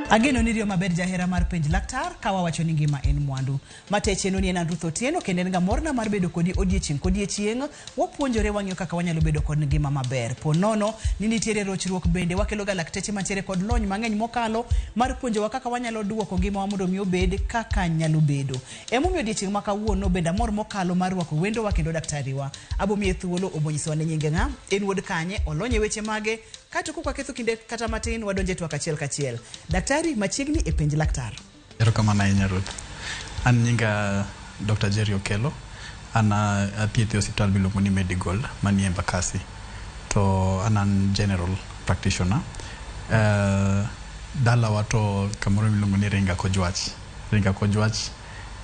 Ageno ni riyo maber jahera mar penj laktar ka wawacho ni ngima en mwandu. Matecheno ni en An Ruth Otieno kendo en ga morna mar bedo kodi odiechieng' kodiechieng'. Wapuonjore wang'iyo kaka wanyalo bedo kod ngima maber. Po nono ni nitiere rochruok bende wakelo ga lakteche mantiere kod lony mang'eny mokalo mar puonjowa kaka wanyalo duoko ngimawa mondo mi obed kaka nyalo bedo. Emomiyo odiechieng' ma kawuono bende amor mokalo mar rwako wendowa kendo daktariwa. Abomiye thuolo obonyisowa ni nyinge ng'a, en wuod kanye, olony e weche mage, kaeto kok waketho kinde kata matin wadonjo e twak achiel kachiel. Daktari machiegni e penj laktar. Erokamano ahinya Ruth. An nyinga Dr. Jerry Okello. An athieth e osiptal miluongo ni Medigold manie Embakasi. To an an general practitioner. Dalawa to kamoro miluongo ni Ringa Kojwach. Ringa Kojwach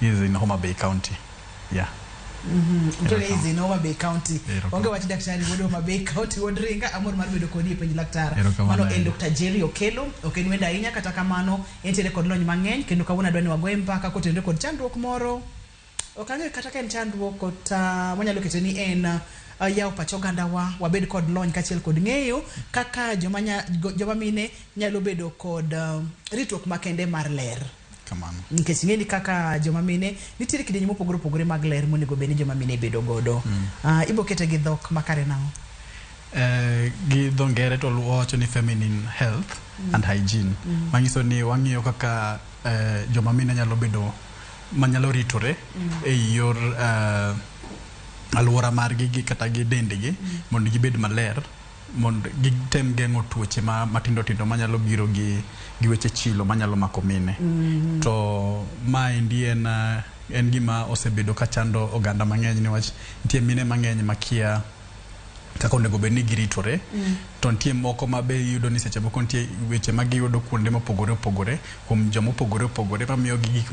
is in Homa Bay County. Yeah. Ntiere is in Homa Bay County. Erokamano. Onge wach daktari wuod Homa Bay County wuod Ringa amor mar bedo kodi e penj laktar. Erokamano Mano en ahinya. Dr. Jerry Okello, ok en wendo ahinya kata kamano entiere kod lony mang'eny kendo kawuono adwa ni wagoye mbaka kotenore kod chandruok moro. Ok ang'eyo kata ka en chandruok kata wanyalo kete ni en yawo pach ogandawa wabed kod lony kaachiel kod ng'eyo kaka joma, nya, joma mine nyalo bedo kod ritruok makende mar ler. Kamano. Nikech ing'e ni kaka joma mine nitiere kidienje mopogore opogore mag ler monego bed ni joma mine bedo godo. Ibo kete gi dhok makare nang'o? Gi dho ngere to wawacho ni feminine health and hygiene. Manyiso ni wang'iyo kaka joma mine nyalo bedo manyalo ritore e yor alwora margi gi kata gi dendgi mondo gibed maler mondo gitem geng'o tuoche ma matindo tindo manyalo biro gi gi weche chilo manyalo mako mine. To maendi en en gima osebedo ka chando oganda mang'eny niwach nitie mine mang'eny makia kaka onego bed ni giritore to nitie moko ma be iyudo ni seche moko nitie weche ma giyudo kuonde mopogore opogore kuom joma opogore opogore mamiyo gi gik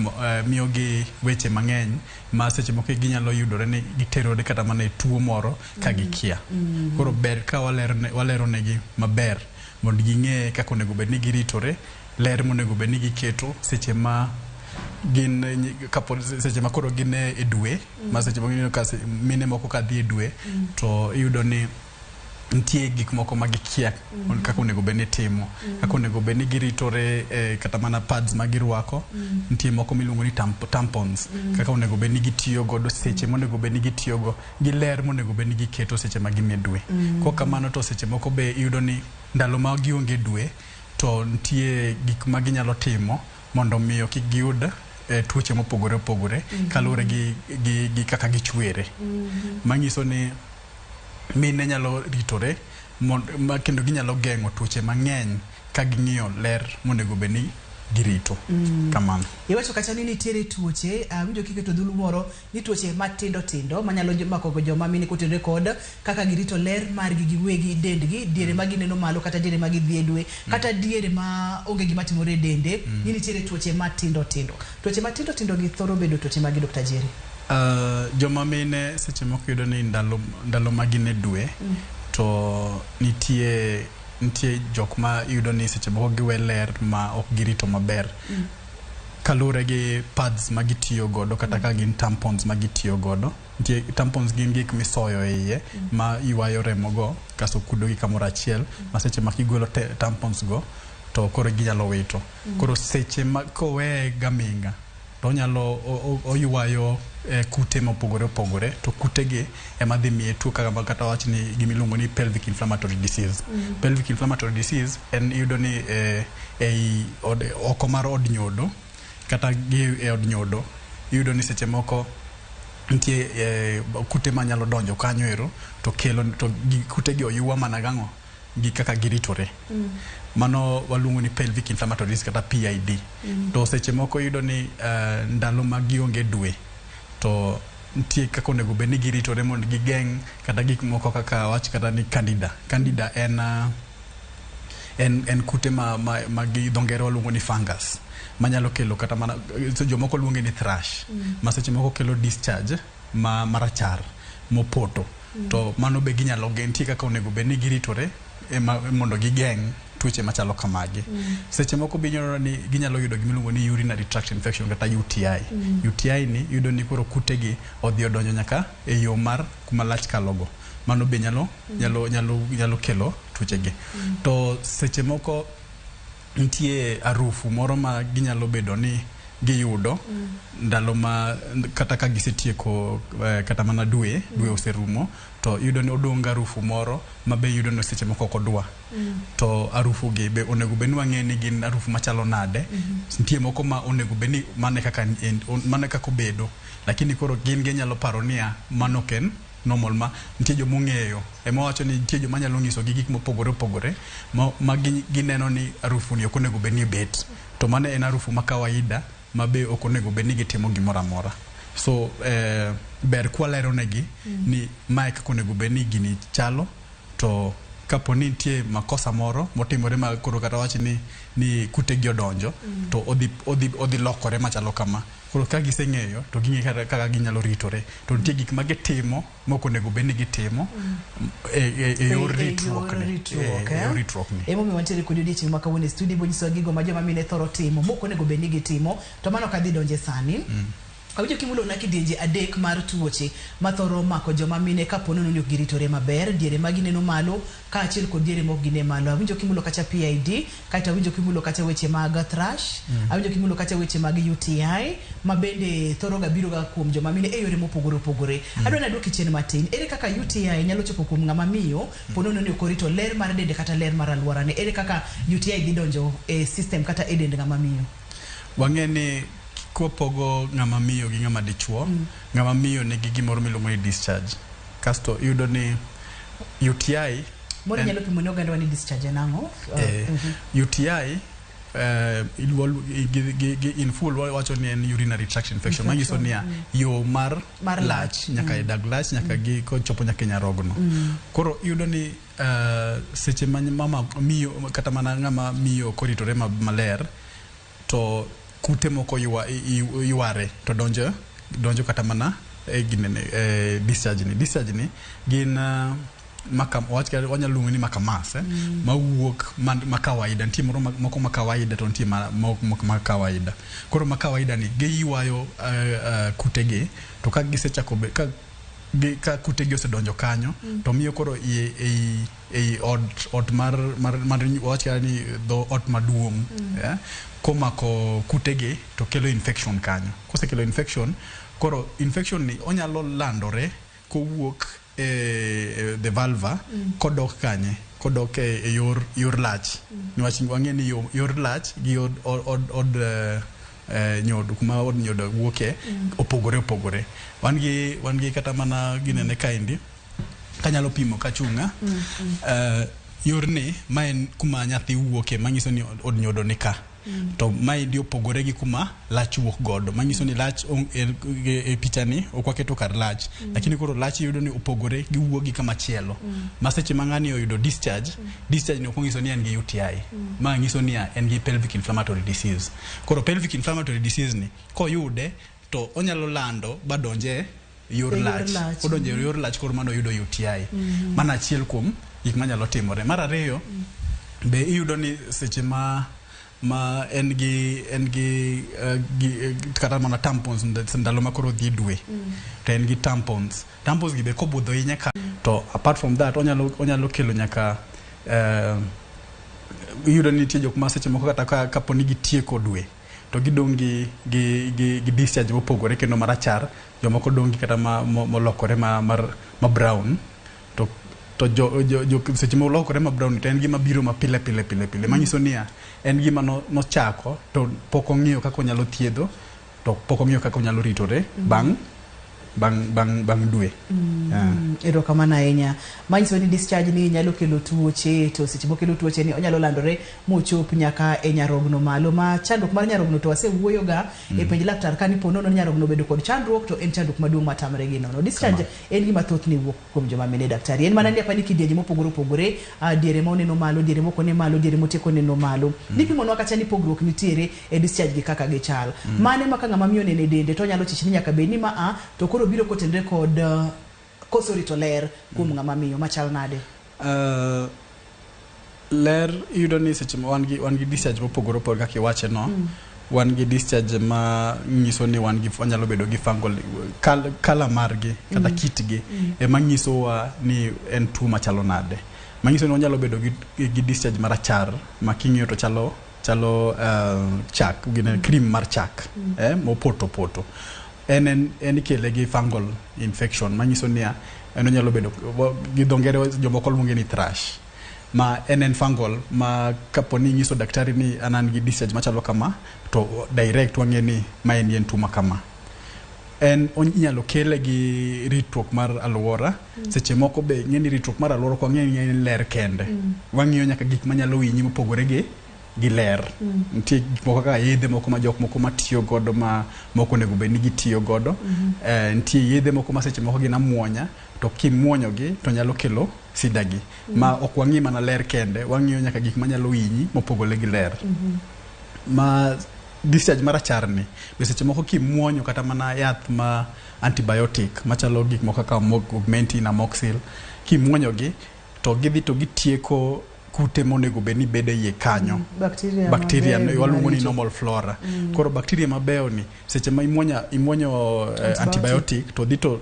miyo gi weche mang'eny ma seche moko ginyalo yudore ni giterore kata mana e tuo moro ka gikia. Koro ber ka walero negi maber mondo ging'e kaka onego bed ni giritore, ler monego bed ni giketo seche ma gin kapod seche ma koro gin e dwe ma seche moko iyudo ka mine moko ka dhi e dwe to iyudo ni nitie gik moko ma gikia kaka onego bed ni timo kaka onego bed ni giritore kata mana pads ma girwako nitie moko miluongo ni tampons kaka onego bed ni gitiyo godo seche monego bed ni gitiyogo gi ler monego bed ni giketo seche ma gin e dwe. Kok kamano to seche moko be iyudo ni ndalo ma gionge dwe to nitie gik ma ginyalo timo mondo miyo kik giyud tuoche mopogore opogore kaluwore gi kaka gichwere. Manyiso ni mine nyalo ritore kendo ginyalo geng'o tuoche mang'eny ka ging'iyo ler monego bed ni girito. Kamano. Iwacho kacha ni nitiere tuoche, awinjo kiketo dhulu moro ni tuoche matindo tindo manyalo mako joma mine kotenore kod kaka girito ler margi giwegi dendgi diere ma gineno malo kata diere ma gidhi e dwe kata diere ma onge gima timore e dende ni nitiere tuoche matindo tindo. Tuoche matindo tindo gi thoro bedo tuoche magi Dr. Jerry. Joma mine seche moko yudo ni ndalo ma gin e dwe to nitie jok ma iyudo ni seche moko giwe ler ma ok girito maber kaluwore gi pads ma gitiyo godo kata ka gin tampons ma gitiyo godo. Nitie tampons gin gik misoyo e iye ma ywayo remo go kasto kudo gi kamoro achiel ma seche ma kigolo tampons go to koro ginyalo wito. Koro seche ma koweye gaming'a to onyalo oywayo kute mopogore opogore to kute gi ema dhi miye tuo kaka kata wach ni gima iluongo ni pelvic inflammatory disease. Pelvic inflammatory disease en iyudo ni ei od, oko mar od nyodo kata gi e od nyodo iyudo ni seche moko nitie kute manyalo donjo kanyo ero to kelo to kute gi oywa mana gang'o gi kaka giritore. Mano waluongo ni pelvic inflammatory disease kata PID. To seche moko iyudo ni ndalo ma gionge dwe to nitie kaka onego bed ni giritore mondo gigeng' kata gik moko kaka wach kata ni candida. Candida en kute ma gi dho ngere waluongo ni fungus manyalo kelo kata mana jomoko luonge ni thrush ma seche moko kelo discharge ma marachar mopoto. To mano be ginyalo geng', nitie kaka onego bed ni giritore mondo gigeng' tuoche machalo kamagi. Seche moko be inyalo ni ginyalo yudo gima iluongo ni urinary tract infection kata UTI. UTI ni iyudo ni koro kute gi odhi odonjo nyaka e yo mar kuma lach kalogo. Mano be nyalo kelo tuoche gi. To seche moko Nitie arufu moro ma ginyalo bedo ni giyudo ndalo ma kata ka gisetieko kata mana dwe, dwe oserumo, to iyudo ni odong' arufu moro ma be iyudo ni seche moko ok odwa. To arufu gi be onego bed ni wang'e ni gin arufu machalo nade. Nitie moko ma onego bed ni mano e kaka en, mano e kaka obedo. Lakini koro gin ginyalo paro niya, mano ok en normal ma nitie joma ong'eyo. Ema wawacho ni nitie joma nyalo nyisogi gik mopogore opogore ma gineno ni arufu ni ok onego bed ni bet. To mano en arufu ma kawaida ma be ok onego bed ni gitimo gimoro amora. So ber kwalero negi ni mae kaka onego bed ni gini chalo, to kapo ni nitie makosa moro motimore ma koro kata wach ni kute gi odonjo, to odhi lokore machalo kama. Koro ka giseng'eyo to ging'e kaka ginyalo ritore. To nitie gik ma gitimo mok onego bed ni gitimo e yor ritruok ni. Ritruok, E eh? yor ritruok ni. Emomiyo wantiere kodi odiochieng' ma kawuono e studio bonyisowa gigo ma joma mine thoro timo mok onego bed ni gitimo, to mano ok adhi donje sani. Awinjo kimulona kidienje adek mar tuoche mathoro mako joma mine kapo nono ni ok giritore maber, diere ma gineno malo kaachiel kod diere mok gine malo. Awinjo kimulo kacha PID, kaeto awinjo kimulo kacha weche mag thrush, awinjo kimulo kacha weche mag UTI ma bende thoro ga biro ga kuom joma mine e yore mopogore opogore. Adwa ni aduoki chien matin. Ere kaka UTI nyalo chopo kuom ng'ama miyo po nono ni ok orito ler mar dende kata ler mar alworane? Ere kaka UTI dhi donjo e system kata e dend ng'ama miyo? Wang'e ni kwapogo ng'ama miyo gi ng'ama dichuo, ng'ama miyo nigi gimoro miluongo ni discharge. Kasto iyudo ni UTI Moro nyalo pimo ne oganda wa ni discharge en ang'o? UTI gi in full wacho ni en urinary tract infection, manyiso niya yo mar Mar lach nyaka e dag lach nyaka gi kochopo nyaka e nyarogno. Koro iyudo ni seche ma mama miyo kata mana ng'ama miyo koritore maler to kute moko yware to donjo kata mana e ginene e discharge ni. Discharge ni gin maka wach wanyalo luongo ni makamas mawuok ma kawaida. Nitie moro moko ma kawaida to nitie mok ma kawaida. Koro ma kawaida ni giywayo kutegi, to ka gisechako ka kutegi osedonjo kanyo to miyo koro ei ot mar wach kata ni dho ot maduong' komako kutegi to kelo infection kanyo. Kosekelo infection, koro infection ni onyalo landore kowuok e the vulva kodok kanye, kodok e yor lach, niwach wang'e ni yor lach gi od nyodo, kuma od nyodo wuoke, opogore opogore. Wan gi kata mana ginene kaendi kanyalo pimo kachunga yorni ma en kuma nyathi wuoke, manyiso ni od nyodo ni ka, to maendi opogore gi kuma lach wuok godo, manyiso ni lach e pichani ok waketo kar lach, lakini koro lach iyudo ni opogore, giwuok gi kama chielo. Ma seche ma ng'ani oyudo discharge, discharge ni ok onyiso ni en gi UTI, ma nyiso ni en gi pelvic inflammatory disease. Koro pelvic inflammatory disease ni koyude to onyalo lando ba donje yor E yor lach. Lach. Kodonjo e yor lach, koro mano oyudo UTI. Mano achiel kuom gik manyalo timore. Mar ariyo be iyudo ni seche ma en gi kata mana tampons, ndalo ma koro dhi dwe to en gi tampons, tampons gi be kobudho ahinya ka to apart from that onyalo kelo nyaka iyudo ni nitie jok ma seche moko kata kapo ni gitieko dwe to gidong' gi discharge mopogore kendo marachar, jomoko dong' gi kata molokore ma brown, to jo seche molokore ma brown to en gima biro ma pile pile pile pile, manyiso niya en gima nochako to pok ong'iyo kaka onyalo thiedho, to pok ong'iyo kaka onyalo ritore bang' dwe. Erokamano ahinya. Manyiso ni discharge ni nyalo kelo tuoche, to seche mokelo tuoche ni onyalo landore mochop nyaka e nyarogno malo. Ma chandruok mar nyarogno to wasewuoyo ga e penj laktar ka ni po nono ni nyarogno obedo kod chandruok to en chandruok maduong' matamre gi nono. Discharge en gima thothne wuok kuom joma mine, daktari. En mana ni apani kidienje mopogore opogore, diere ma oneno malo, diere mok one malo, diere motieko neno malo. Nipimonwa kacha ni pogruok nitiere e discharge gi kaka gichal. Mane ma ka ng'ama miyo oneno e dende to onyalo chich ni nyaka bed ni ma a to koro biro kotenre kod koso rito ler kuom ng'ama miyo machal nade? Ler iyudo ni seche ma wan gi discharge mopogore opogore kaka iwache no, wan gi discharge ma nyiso ni wan gi wanyalo bedo gi fungal kala margi kata kitgi ema nyisowa ni en tuo machalo nade, manyiso ni wanyalo bedo gi discharge marachar ma king'iyo to chalo chalo chak gine cream mar chak mopoto poto. En ikele gi fungal infection manyiso niya en onyalo bedo gi dho ngere jomoko luonge ni thrush. Ma en fungal ma kapo ni inyiso daktari ni an an gi discharge machalo kama to direct wang'e ni maendi en tuo ma kama. En inyalo kele gi ritruok mar aluora. Seche moko be ing'e ni ritruok mar aluora ok wang'e ni en ler kende. Wang'iyo nyaka gik manyalo hinyi mopogore gi ler. Nitie gik moko kaka yedhe moko ma jok moko matiyo godo ma mok onego bed ni gitiyo godo. Nitie yedhe moko ma seche moko gin amuonya to kimuonyo gi to nyalo kelo sida gi. Ma ok wang'i mana ler kende, wang'iyo nyaka gik manyalo hinyi mopogore gi ler. Ma discharge marachar ni be seche moko kimuonyo kata mana yath ma antibiotic machalo gik moko kaka Augmentin, Amoxil, kimuonyo gi to gidhi to gitieko kute monego bed ni bedo e iye kanyo. Bacteria, Bacteria mabeyo waluongo ni maricho. normal flora. Koro bacteria mabeyo ni seche ma imuonyo antibiotic to dhi to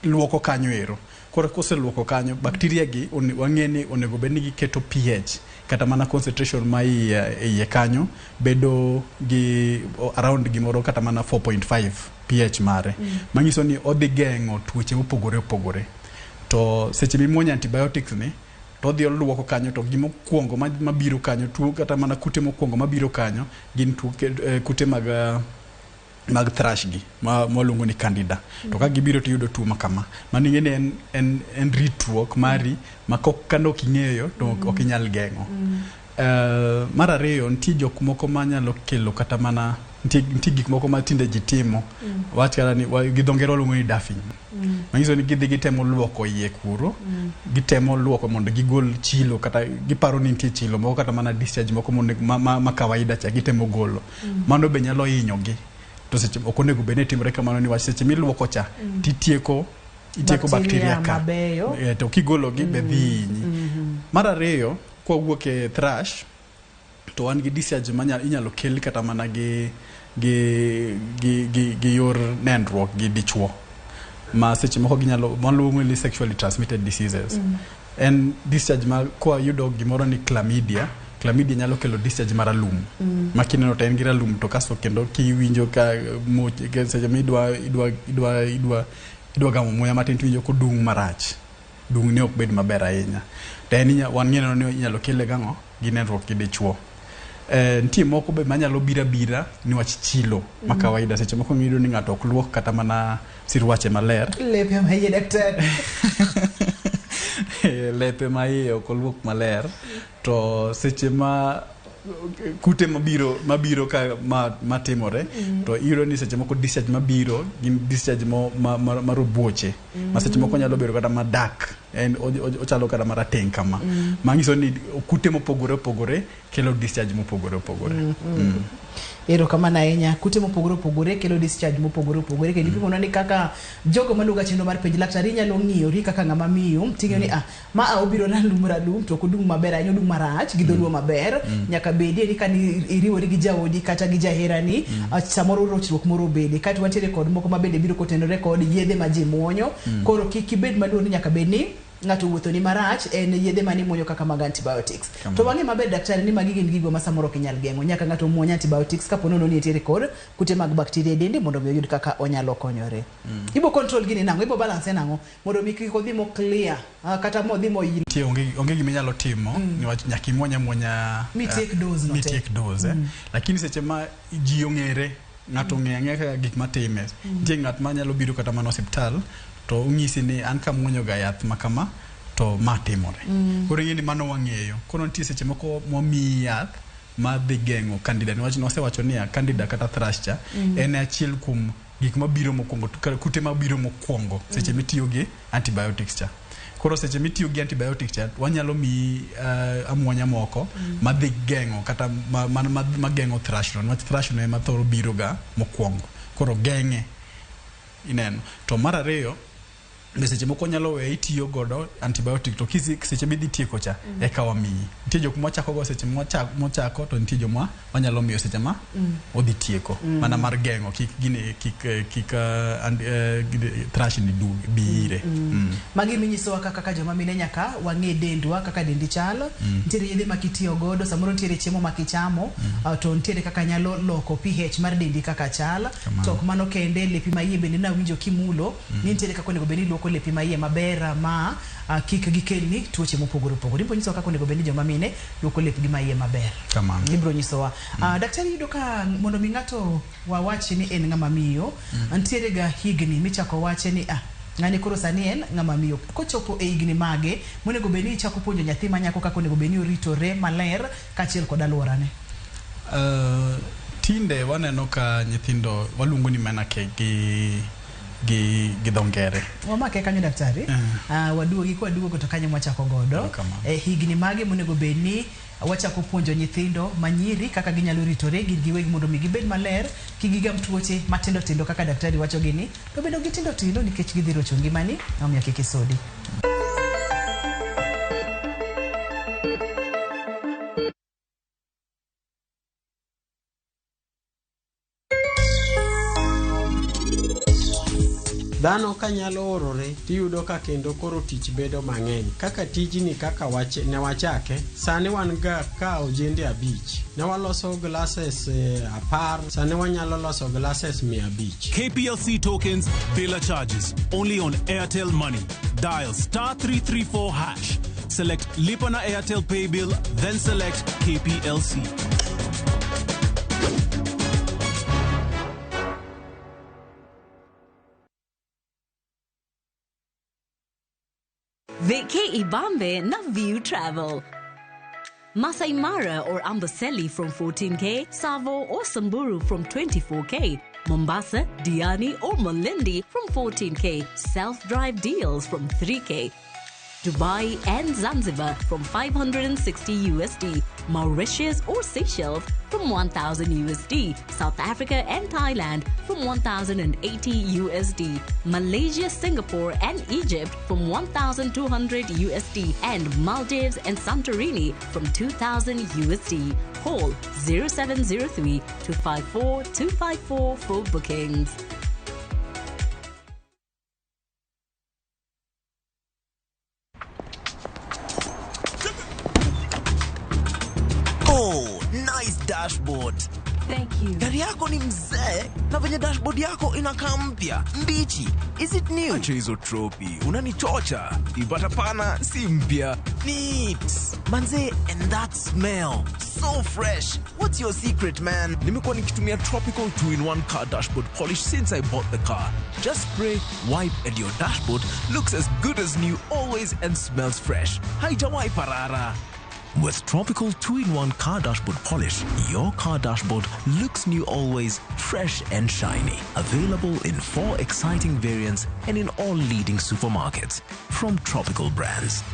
luoko kanyo ero. Koro koseluoko kanyo bacteria gi wang'e ni onego bed ni giketo pH kata mana concentration ma iye kanyo bedo gi around gimoro kata mana 4.5 pH mare. Manyiso ni odhi geng'o tuoche mopogore opogore. To seche mimuonyo antibiotics ni to odhi oluoko kanyo to gimokwongo mabiro kanyo tuo kata mana kute mokwongo mabiro kanyo gin kute mag thrush gi ma waluongo ni candida. To ka gibiro to iyudo tuo ma kama. Mano ing'e ni en ritruok mari ma kane ok ing'eyo to ok inyal geng'o. Mar ariyo nitie jok moko manyalo kelo kata mana nitie gik moko ma tinde ji timo. Wach kata ni gi dho ngere waluongo ni duffing. Manyiso ni gidhi gitemo luoko iye kuro, gitemo luoko mondo gigol chilo kata giparo ni nitie chilo moko kata mana discharge moko ma kawaida cha gitemo golo. Mano be nyalo hinyo gi. To seche ok onego bed ni timore kamano niwach seche miluoko cha titieko itieko bacteria ka. Mabeyo. To kigolo gi be dhi hinyi. Mar ariyo, kwawuok e thrush to wan gi discharge ma inyalo kel kata mana gi yor nendruok gi dichuo ma seche moko ginyalo waluongo ni sexually transmitted diseases. En discharge ma kwa yudo gimoro ni chlamydia. Chlamydia nyalo kelo discharge mar alum. Ma kineno to en gi ralum to kasto kendo kiwinjo ka muoch seche ma idwa gamo muya matin tiwinjo kodung' marach. Dung' ne ok bed maber ahinya. To en wang'eyo ni inyalo kele gang'o gi nendruok gi dichuo. Nitie moko be manyalo biro abira niwach chilo ma kawaida. Seche moko iyudo ni ng'ato ok luok kata mana sirwache maler. Lepe ma iye daktari. Lepe ma iye ok oluok maler. To seche ma kute mabiro ka matimore to iyudo ni seche moko discharge mabiro gin discharge ma robuoche. Ma seche moko nyalo bedo kata madak, en ochalo kata marateng' kama. Manyiso ni kute mopogore opogore kelo discharge mopogore opogore. Erokamano ahinya. Kute mopogore opogore kelo discharge mopogore opogore. Kendo ipimonwa ni kaka jogo maluwo ga chenro mar penj laktar inyalo ng'iyori kaka ng'ama miyo ting'eyo ni ma obiro ralum ralum to ok odung' maber ahinya, odung' marach gi dholuo maber. Nyaka bedie ni kani iriwori gi jaodi kata gi jaherani, samoro rochruok moro obede. Kaeto wantiere kod moko ma bende biro kotenore kod yedhe ma ji muonyo. Koro kik ibed maluor ni nyaka bed ni ng'ato wuotho ni marach, en yedhe mane imuonyo kaka mag antibiotics. To wang'e maber daktari ni magi gin gigo ma samoro ok inyal geng'o. Nyaka ng'ato muony antibiotics kapo nono ni nitiere kod kute mag bacteria e dende mondo mi oyud kaka onyalo konyore. Ibo control gini nang'o? Ibo balance nang'o? Mondo mi kik odhi mo clear kata modhi mo yil. Nitie onge gima inyalo timo niwach nyaka imuony amuonya Mitiek dose no te. Mitiek dose. Lakini seche ma ji ong'ere, ng'ato ong'eyo ang'eya kaka gik matime. Nitie ng'at manyalo biro kata mana osiptal to onyisi ni an kamuonyo ga yath ma kama to ma timore. Koro ing'e ni mano wang'eyo. Koro nitie seche moko mwamiyi yath ma dhi geng'o candida niwach nosewacho niya candida kata thrush cha en achiel kuom gik mabiro mokwongo, kute mabiro mokwongo seche mitiyo gi antibiotics cha. Koro seche mitiyo gi antibiotics cha wanyalo miyi amuonya moko madhi geng'o kata ma geng'o thrush no niwach thrush no ema thoro biro ga mokwongo. Koro geng'e ineno. To mar ariyo Be seche moko nyalo weyo itiyo godo antibiotic to kisi seche midhi tieko cha eka wamiyi. Nitie jok mwachako go seche mochako to nitie joma wanyalo miyo seche ma odhi tieko. Mana mar geng'o kik gini kik thrush ni bi ire. Magi minyisowa kaka joma mine nyaka wang'e dendwa kaka dendi chalo. Nitiere yedhe ma kitiyo godo, samoro nitiere chiemo ma kichamo, to nitiere kaka nyalo loko pH mar dendi kaka chal. To ok mano kende, lepi ma iye bende nawinjo kimulo, ni nitiere kaka onego bed ni iluoko lepi ma iye maber ma kik gikelni tuoche mopogore opogore. Ibiro nyisowa kaka onego bed ni joma mine luoko lepgi ma iye maber. Kamano. Ibiro nyisowa. Daktari, iyudo ka mondo mi ng'ato wawach ni en ng'ama miyo, nitiere ga higni michako wache ni ng'ani koro sani en ng'ama miyo. Kochopo e higni mage monego bed ni ichako puonjo nyathi ma nyako kaka onego bed ni oritore maler kaachiel kod alworane? Tinde waneno ka nyithindo waluongo ni menarche gi dho ngere. Wamake kanyo daktari. Waduogi kwaduogo to kanyo mwachako godo. Higni mage monego bed ni wachako puonjo nyithindo manyiri kaka ginyalo ritore gin giwegi mondo mi gibed maler kik gigam tuoche matindo tindo kaka daktari wacho gini to bedo gi tindo tindo nikech gidhi rocho ngimani, omiyo kik isudi. Dhano kanyalo orore tiyudo ka kendo koro tich bedo mang'eny. Kaka tijni kaka ne wachake, sani wan ga ka ojende 5. Ne waloso glasses 10, sani wanyalo loso glasses 500. KPLC tokens, bila charges. Only on Airtel Money. Dial *334#. Select Lipa na Airtel Pay Bill, then select KPLC. Vacay Ibambe na View Travel. Masai Mara or Amboseli from 14K, Tsavo or Samburu from 24K, Mombasa, Diani or Malindi from 14K, self-drive deals from 3K, Dubai and Zanzibar from 560 USD, Mauritius or Seychelles from 1,000 USD, South Africa and Thailand from 1,080 USD, Malaysia, Singapore and Egypt from 1,200 USD, and Maldives and Santorini from 2,000 USD. Call 0703 254 254 for bookings. Oh, nice dashboard. Thank you. Gari yako ni mzee na venye dashboard yako inakaa mpya, mbichi. Is it new? Acha hizo tropi, unanichocha. Ipata pana si mpya. Neat. Manze, and that smell. So fresh. What's your secret, man? Nimekuwa nikitumia Tropical 2-in-1 car dashboard polish since I bought the car. Just spray, wipe and your dashboard looks as good as new always and smells fresh. Haijawahi parara. With Tropical 2-in-1 car dashboard polish, your car dashboard looks new always, fresh and shiny. Available in 4 exciting variants and in all leading supermarkets. From Tropical Brands.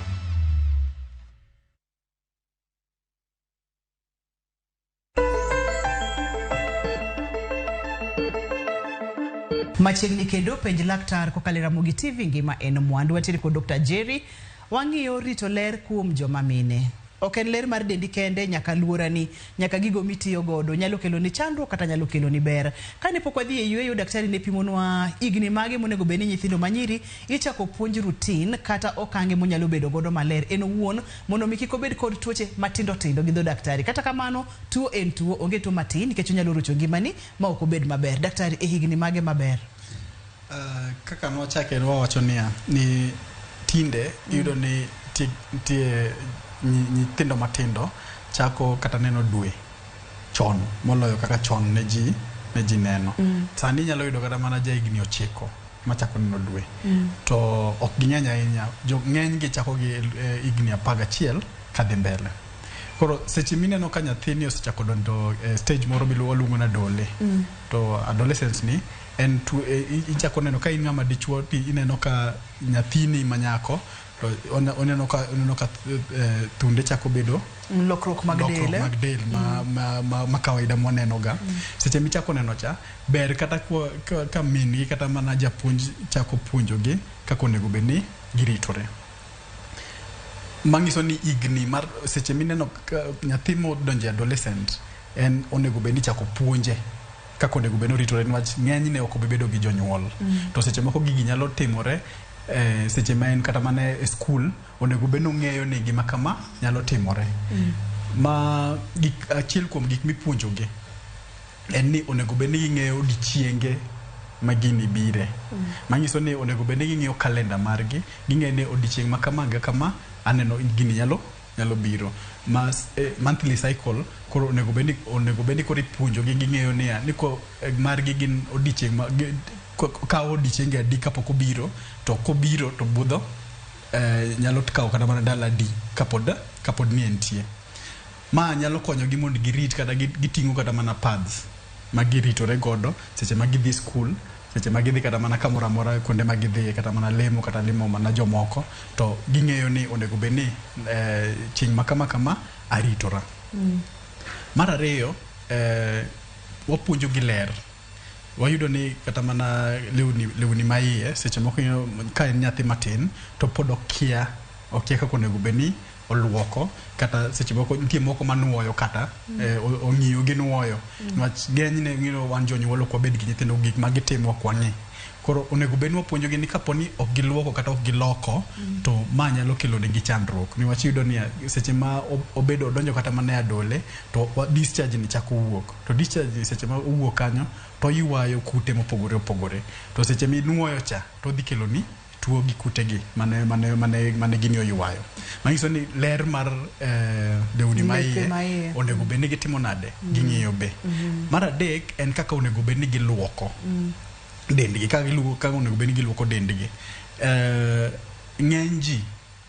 Machiegni kendo penj laktar kokalo e Ramogi TV ngima en mwandu. Wantiere kod Dr. Jerry. Wang'iyo rito ler kuom joma mine. Ok en ler mar dendi kende, nyaka luorani, nyaka gigo mitiyo godo, nyalo kelo ni chandruok kata nyalo kelo ni ber. Kane pok wadhi e yueyo, daktari ne pimonwa higni mage monego bed ni nyithindo manyiri ichako puonj routine kata okange monyalo bedo godo maler en owuon mondo mi kik obed kod tuoche matindo tindo gi dho daktari. Kata kamano, tuo en tuo, onge tuo matin nikech onyalo rocho ngimani ma ok obed maber. Daktari, e higni mage maber? Kaka nwachake wawacho niya, ni tinde iyudo ni nitie nyithindo matindo chako kata neno dwe chon moloyo kaka chon ne ji neno. Sani inyalo yudo kata mana ja higni 9 machako neno dwe. To ok ging'eny ahinya, ng'eny gi chako gi higni 11 kadhi mbele. Koro seche mineno ka nyathini osechako donjo e stage moro miluongo ni adole. To adolescence ni en ichako neno ka in ng'ama dichuo ineno ka nyathini manyako to oneno ka thunde chako bedo Lokruok mag lokruok del, eh? Mag del ma kawaida mwaneno ga. Seche michako neno cha ber kata ka min gi kata mana japuonj chako puonjogi kaka onego bed ni giritore, manyiso ni higni mar seche mineno ka nyathi modonjo e adolescent en onego bed ni chako puonje kaka onego bed ni oritore, niwach ng'enyne ok obi bedo gi jonyuol. To seche moko gigi nyalo timore seche ma en kata mana e skul, onego bed ni ong'eyo ni gima kama nyalo timore. Ma gik achiel kuom gik mipuonjogi en ni onego bed ni ging'eyo odiechienge ma gini bire. Manyiso ni onego bed ni ging'iyo kalenda margi, ging'eyo ni odiechieng' ma kama ga kama aneno gini nyalo biro. Ma monthly cycle koro onego bed ni koro ipuonjogi, ging'eyo niya ni ko margi gin odiechieng' ma kawo odiechienge adi kapok obiro, to kobiro to budho nyalo kawo kata mana ndalo adi kapod ni entie. Ma nyalo konyogi mondo girit kata giting'o kata mana pads ma giritore godo seche ma gidhi skul, seche ma gidhi kata mana kamoro amora, kuonde ma gidhiye, kata mana lemo kata limo mana jomoko, to ging'eyo ni onego bed ni chieng' ma kama kama aritora. Mar ariyo, wapuonjo gi ler. Wayudo ni kata mana lewni ma iye, seche moko ineno ka en nyathi matin to pod okia kaka onego bed ni oluoko, kata seche moko nitie moko manuoyo kata ong'iyo gi nuoyo, niwach ng'enyne ng'eyo wan jonyuol ok wabed gi nyithindo, gik ma gitimo ok wang'e. Koro onego bed ni wapuonjogi ni kapo ni ok giluoko kata ok giloko, to ma nyalo kelo negi chandruok, niwach iyudo ni seche ma obedo odonjo kata mana e adole to discharge ni chako wuok, to discharge ni seche ma owuok kanyo to oywayo kute mopogore opogore, to seche minuoyo cha to odhi kelo ni tuo gi kute gi mane gini oywayo. Manyiso ni ler mar lewni ma Lepe iye ma iye. Onego bed ni gitimo nade, ging'iyo be. Mar adek en kaka onego bed ni giluoko dendgi, kaka giluoko, kaka onego bed ni giluoko dendgi. Ng'eny ji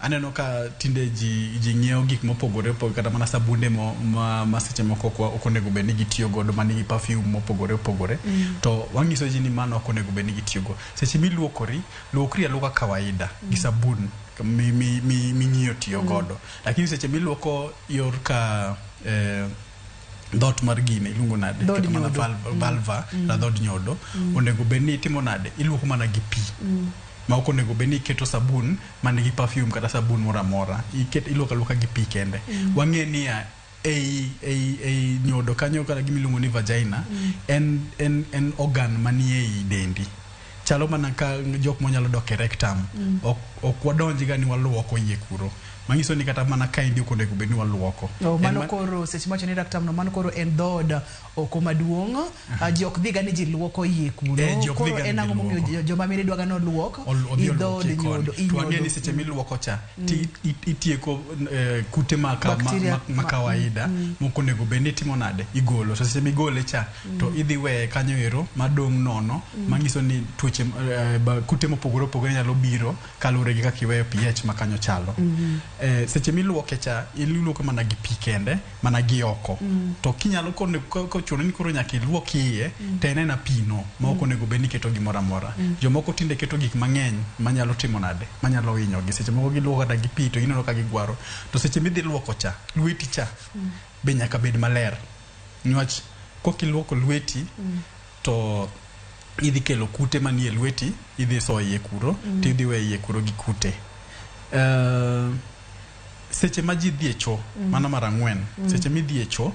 aneno ka tinde ji ng'iewo gik mopogore opogore, kata mana sabunde ma seche moko ok onego bed ni gitiyo godo, manigi perfume mopogore opogore. To wang'iso ji ni mano ok onego bed ni gitiyo go. Seche miluokori, luokri aluoka kawaida gi sabun ming'iyo tiyo godo, lakini seche miluoko yor ka dhot mar gine iluongo nade? Dhood Kata mana nyodo. Valva la dhood nyodo, onego bed ni itimo nade? Iluoko mana gi pi, ma ok onego bed ni iketo sabun manigi perfume kata sabun moro amora. Iluoko aluoka gi pi kende. Wang'e niya ei nyodo kanyo, kata gima iluongo ni vagina, en organ manie ei dendi, chalo mana ka jok monyalo dok e rectum. Ok wadonj ga ni waluoko iye kuro, manyiso ni kata mana kaendi ok onego bed ni waluoko. Oh, En mano koro seche mawacho ni rectum no, mano koro en dhood oko maduong'. Ah, ji ok dhiga ni ji luoko iye kuno. Eh, ji ok Koro dhiga ni en ji ang'o momiyo luoko. joma mine dwaga noluok odhi i dhood oluoki koni. nyodo i To wang'e nyodo. ni seche miluoko cha ti itieko kute Bacteria ma kawaida mok onego bed ni itimo nade, igolo. To seche migole cha to idhi weye kanyo ero madong' nono, manyiso ni tuoche kute mopogore opogore nyalo biro kaluwore gi kaka iweyo pH ma kanyo chalo. Seche miluoke cha, iluoke mana gi pi kende, mana gi oko. To kinyalo kochuno ni koro nyaka iluok iye, to en ena pi no ma ok onego bed ni iketo gimoro amora. Jomoko tinde keto gik mang'eny manyalo timo nade, manyalo hinyogi. Seche moko giluoko kata gi pi to gineno ka gigwaro. To seche midhi luoko cha, lweti cha be nyaka bed maler, niwach kokiluoko lweti to idhi kelo kute manie lweti, idhi so iye kuro to idhi weyo iye kuro gi kute. Seche ma ji dhi e cho, mano mar ang'wen, seche midhi e cho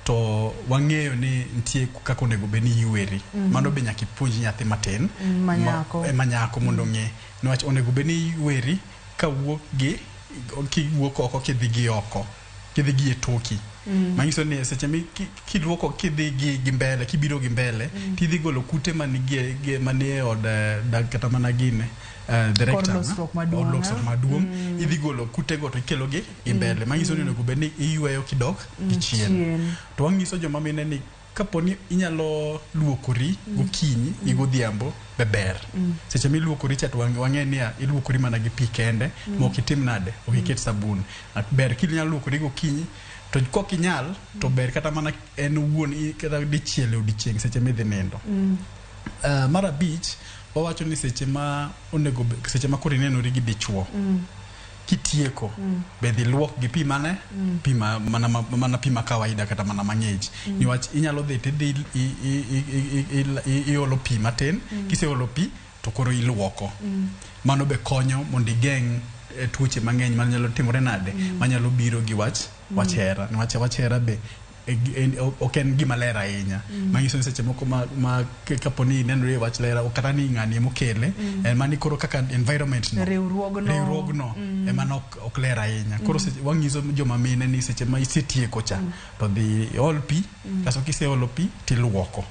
to wang'eyo ni nitie kaka onego bed ni iyweri. Mano be nyaka ipuonj nyathi matin manyako. Manyako mondo ong'e, niwach onego bed ni iyweri kawuok gi kiwuok oko kidhi gi oko kidhi gi e toki. Manyiso ni seche mi kiluoko kidhi gi mbele, kibiro gi mbele, tidhi golo kute manie od dag kata mana gine the Kor rectum, losruok maduong', Od losruok eh? maduong', idhi golo kutego to ikelo gi mbele. Manyiso ni onego bed ni iyweyo kidok gi chien. Chien. To wang'iso joma mine ni kapo ni inyalo luokori gokinyi gi godhiambo be ber. Seche miluokori cha to wang'e niya iluokori mana gi pi kende, ma ok itim nade, ok iket sabun. Ber kinyalo luokori gokinyi, to kok inyal to ber kata mana en owuon kata dichiel e odiochieng' seche midhi nindo. Mar abich, wawacho ni seche ma onego seche ma koro inenori gi dichuo. Kitieko be dhi luok gi pi mane pi ma, mana, mana pi ma kawaida kata mana mang'ich niwach inyalo dhi tidhi iolo pi matin. Kiseolo pi to koro iluoko. Mano be konyo mondo igeng' tuoche mang'eny manyalo timore nade, manyalo biro gi wach hera, niwach wach hera be ok en gima ler ahinya. Manyiso ni seche moko ma kapo ni nenore e wach ler kata ni ng'ani emokele en mani koro kaka environment no, Riwruogno. Riwruogno ema no ok ler ahinya. Koro seche wanyiso joma mine ni seche ma isetieko cha to dhi ol pi, kasto kiseolo pi tiluoko.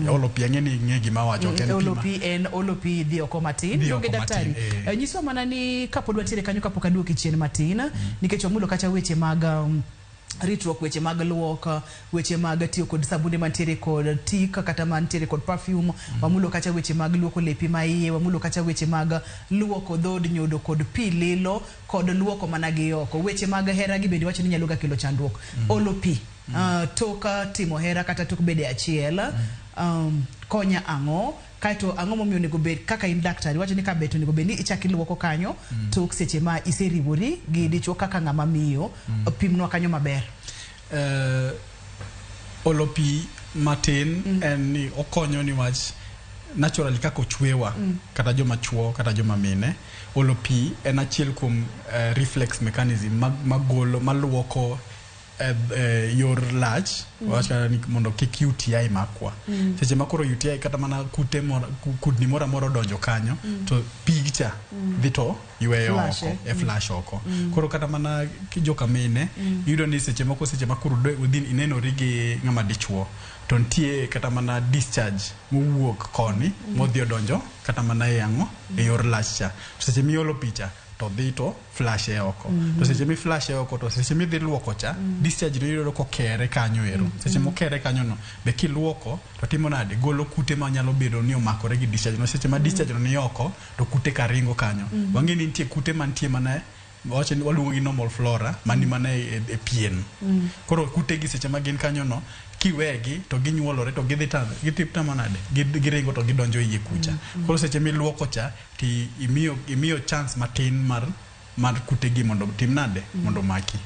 Olo pi, ang'e ni ing'e gima awacho, ok en pi Olo pi en olo pi dhi oko matin. Dhi Donge oko daktari? matin, eh. Nyiswa mana ni kapod wantiere kanyo, kapok aduoki chien matin, nikech wamulo kacha weche mag ritruok, weche mag luok, weche mag tiyo kod sabunde mantiere kod tik kata mantiere kod perfume, wamulo kacha weche mag luoko lepi ma iye, wamulo kacha weche mag luoko dhod nyodo kod pi lilo kod luoko mana gi oko. Weche mag hera gi bende wacho ni nyalo ga kelo chandruok. Olo pi tok timo hera kata tok bedo e achiel konya ang'o? Kaeto ang'o momiyo onego bed kaka in daktari wacho ni ka bet onego bed ni ichak iluoko kanyo tok seche ma iseriwori gi dichuo kaka ng'ama miyo? Pimnwa kanyo maber. Olo pi matin en ni okonyo niwach naturally kaka ochwewa, kata joma chuo kata joma mine, olo pi en achiel kuom reflex mechanism magolo maluoko yor lach. Wach kata ni mondo kik UTI makwa. Seche ma koro UTI kata mana kute moro, kudni moro amora odonjo kanyo, to pig cha dhi to yweyo Flash, oko eh. e flash oko. Koro kata mana joka mine iyudo ni seche moko, seche ma koro udhi inenori gi ng'ama dichuo to nitie kata mana discharge mowuok koni modhi odonjo kata mana e ang'o, e yor lach cha. To seche miolo picha to dhi to flash e oko. To seche mi flash e oko, to seche midhi luoko cha, discharge no iyudo kokere kanyo ero. Seche mokere kanyo no be kiluoko to timo nade? Golo kute manyalo bedo ni omakore gi discharge no. Seche ma discharge no ni oko to kute ka ringo kanyo. Wang'e ni nitie kute mantie mana wacho ni waluongo gi normal flora mani mana e pien. Koro kute gi seche ma gin kanyo no kiwegi to ginyuolore to gidhi ta gitimo nade? Giringo to gidonjo iye kucha. Koro seche miluoko cha ti imiyo chance matin mar kute gi mondo tim nade? Mondo maki.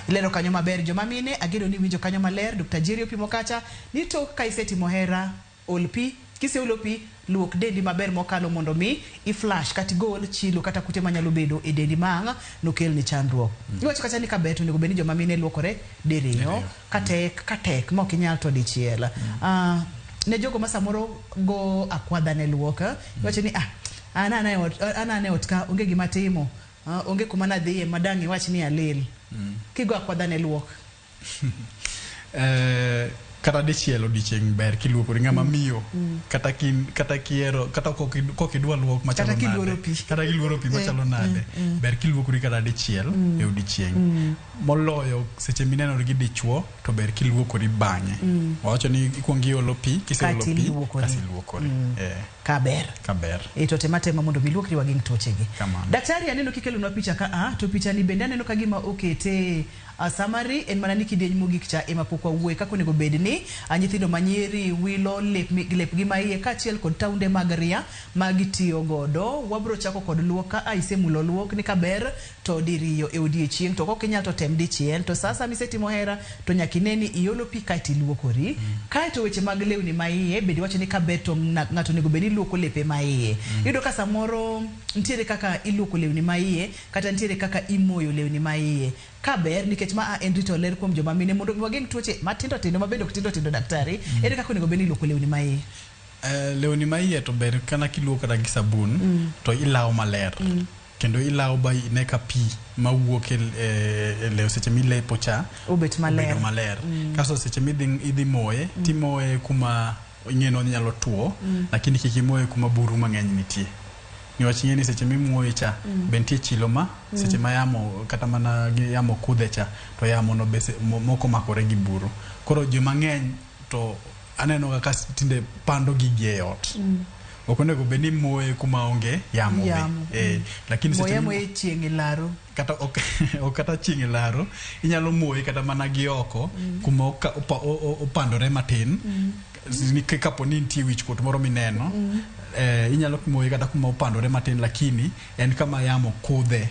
Ilero kanyo maber. Joma mine, ageno ni winjo kanyo maler. Dr. Jerry opimo kacha ni tok ka isetimo hera, ol pi. Kiseolo pi, luok dendi maber mokalo mondo mi i-flash kata igol chilo kata kute manyalo bedo e dendi ma ang' nokelni chandruok. Iwacho kacha ni kaber to onego bed ni joma mine luokore diriyo, Diriyo. Katek ma ok inyal to dichiel. Ne jogo ma samoro go akwadha ne luok, iwacho ni an ana e ot, an ana e ot ka onge gima timo, onge kuma nadhiye madang' iwach ni alil. Kigo akwadha ne luok. Kata dichiel odiochieng' ber kiluokori ng'ama miyo, kata kin, kata kiero kata kok idwa luok machalo Kata kiluoro nade. pi. Kata kiluoro pi machalo nade, ber kiluokori kata dichiel e odiochieng', moloyo seche minenori gi dichuo to ber kiluokori bang'e. Wawacho ni ikuong iolo pi, kiseolo Kaeto pi iluokori. kasto iluokori. Kaber. Kaber. To tema tema mondo mi luokri wageng' tuochegi. Kamano. Daktari, aneno kikelonwa picha ka a, to picha ni bende aneno ka gima okete summary en mana ni kidieny mogik cha ema pok wawuoye kaka onego bed ni nyithindo manyiri wilo lepgi ma iye kaachiel kod taunde mag ria ma gitiyo godo. Wabro chako kod luok ka a isemulo luok ni kaber to diriyo e odiechieng', to kok inyal to tem dichiel, to sa asaya misetimo hera to nyaka ine ni iolo pi kaeto iluokori. Kaeto weche mag lewni ma iye bende iwacho ni kaber to ng'ato onego bed ni luoko lepe ma iye. Iyudo ka samoro nitiere kaka iluoko lewni ma iye kata nitiere kaka imoyo lewni ma iye. Kaber nikech ma a en rito ler kuom joma mine mondo wageng' tuoche matindo tindo mabende ok tindo tindo. Daktari, ere kaka onego bed ni iluoko lewni ma iye? Lewni ma iye to ber kana kiluoko kata gi sabun to ilawo maler. Kendo ilawo ba ine ka pi mawuok e lew seche milepo cha obet maler. Obedo maler. Kasto seche midhi idhi moye, timoye kuma ing'e ni onyalo tuo, lakini kik imoye kuma buru mang'eny nitie. Niwach ing'e ni seche mimuoye cha be nitie chilo ma seche ma yamo kata mana gi yamo kudhe cha to yamo no be moko makore gi buru. Koro joma ng'eny to aneno kaka tinde pando gigi e ot. Ok onego bed ni moye kuma onge yamo be. Yamo. Lakini seche Moye moye chieng' e laro. Kata ok kata chieng' e laro, inyalo moye kata mana gi oko kuma opandore matin. Kapo ni nitie wichkuot moro mineno, inyalo moye kata kuma opandore matin, lakini en kama yamo kudhe.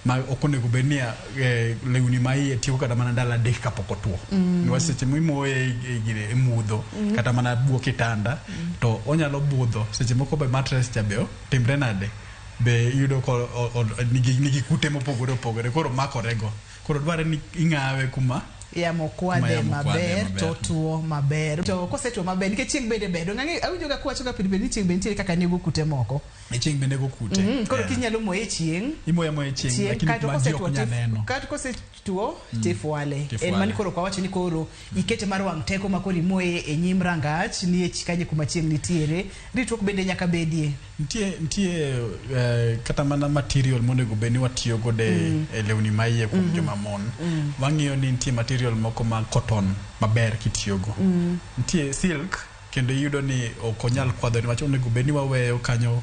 Ma ok onego bed ni lewni ma iye tieko kata mana ndalo 3 kapok otuo. Niwach seche mimoye e gine e mudho kata mana buo kitanda to onyalo budho seche moko be mattress cha be timre nade be iyudo ko nigi kute mopogore opogore koro makorego. Koro dwarre ni ing'awe kuma yamo kwadhe maber to tuo maber. To kosetuo maber nikech chieng' bende ber. Donge awinjo ga kuwacho ga pile pile ni chieng' be nitiere kaka nego kute moko. Chieng' be nego kute. Koro kinyalo moye e chieng'. Imoye amoya e chieng' lakini kuma ji ok nyal neno. Kato kosetuo tifwale. En mani koro kwa wacho ni koro ikete mar wang' teko ma koro imoye e nyim rangach ni e kanye kuma chieng' nitiere. Ritruok bende nyaka bedie. Nitie kata mana material monego bed ni watiyo godo e lewni ma iye kuom joma mon. Wang'iyo ni nitie material moko ma cotton maber kitiyogo. Nitie silk kendo iyudo ni ok onyal kwadho niwach onego bed ni waweyo kanyo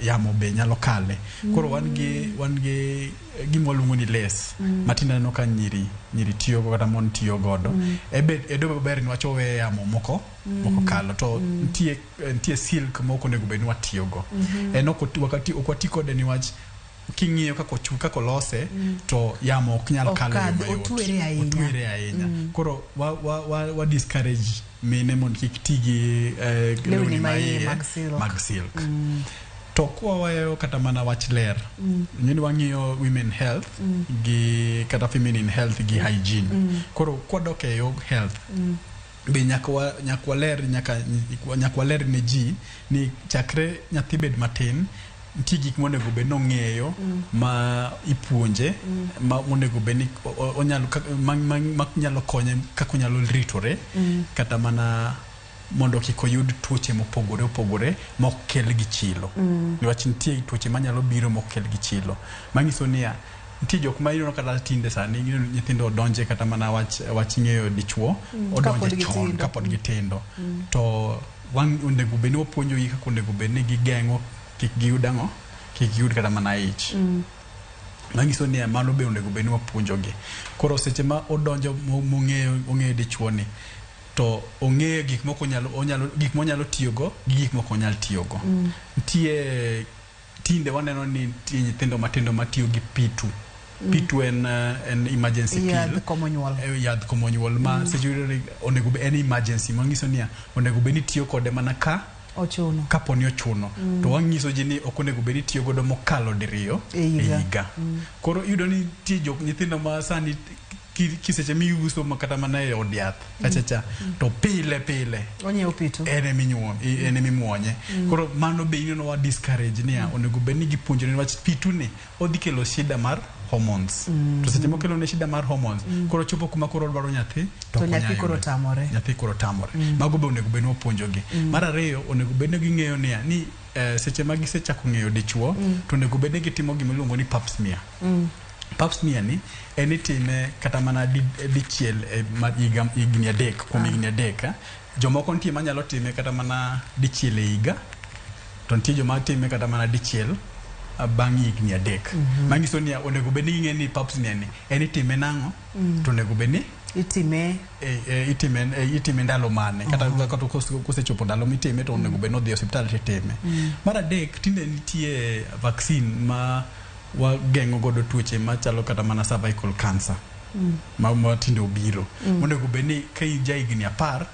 yamo be nyalo kale. Koro wan gi gima waluongo ni lace ma tinde aneno ka nyiri tiyogo kata mon tiyo godo. Edo ber niwach oweyo yamo moko kalo to nitie silk moko onego bed ni watiyogo. En ok wati kode niwach king'iyo kaka olose to yamo ok nyal kalo e yo mayot. Otwere ahinya. Koro wa discourage mine mondo kik ti gi lewni maiye mag silk. To kwaweyo kata mana wach ler, ing'eni wang'iyo women health gi kata feminine health gi hygiene. Koro kwadok e yo health, be nyaka waler ne ji ni chakre nyathi bed matin nitie gik monego bed nong'eyo ma ipuonje ma onego bed ni onyalo ma nyalo konye kaka onyalo ritore kata mana mondo kik oyud tuoche mopogore opogore mok kel gi chilo. Niwach nitie tuoche manyalo biro mok kel gi chilo. Manyiso niya nitie jok ma ineno kata tinde sani nyithindo odonje kata mana wach ng'eyo dichuo odonje chon kapod gitindo. To onego bed ni wapuonjogi kaka onego bed ni gigeng'o kik giyud ang'o kik giyud kata mana ich. Manyiso ni mano be onego bed ni wapuonjogi. Koro seche ma odonjo mong'eyo dichuo ni to ong'eyo gik moko gik monyalo tiyogo gi gik moko onyal tiyogo. Nitie tinde waneno ni nitie nyithindo matindo matiyo gi P2. P2 en emergency pill. Yadh komo nyuol. Yadh komo nyuol ma seche onego bed en emergency manyiso niya onego bed ni tiyo kode mana ka ochuno. Kapo ni ochuno. To wanyiso ji ni ok onego bed ni tiyo godo mokalo diriyo e higa. Koro iyudo ni nitie nyithindo ma sani kiseche miuso kata mana e od yath kachacha to pile pile onyiewo P2 en emimuonye. Koro mano be ineno wa discourage niya onego bed ni gipuonjore niwach P2 ni odhi kelo shida mar hormones. To seche mokelo ne shida mar hormones koro chopo kuma koro odwaro nyathi to nyathi koro tamore. Nyathi koro tamore. Mago be onego bed ni wapuonjogi. Mar ariyo onego bed ni ging'eyo niya ni seche ma gisechako ng'eyo dichuo to onego bed ni gitimo gima iluongo ni pap smear. Pap smear ni en itime kata mana dichiel higni 3 kuom higni 3. Jomoko nitie manyalo time kata mana dichiel e higa to nitie joma time kata mana dichiel bang' higni 3. Manyiso ni onego bed ni ging'e ni pap smear ni en itime nang'o to onego bed ni itime ndalo mane kata kosechopo ndalo mitime to onego bed ni odhi e osiptal titime. Mar adek tinde nitie vaccine ma wageng'o godo tuoche machalo kata mana cervical cancer ma tinde obiro. Onego bed ni ka in ja higni 10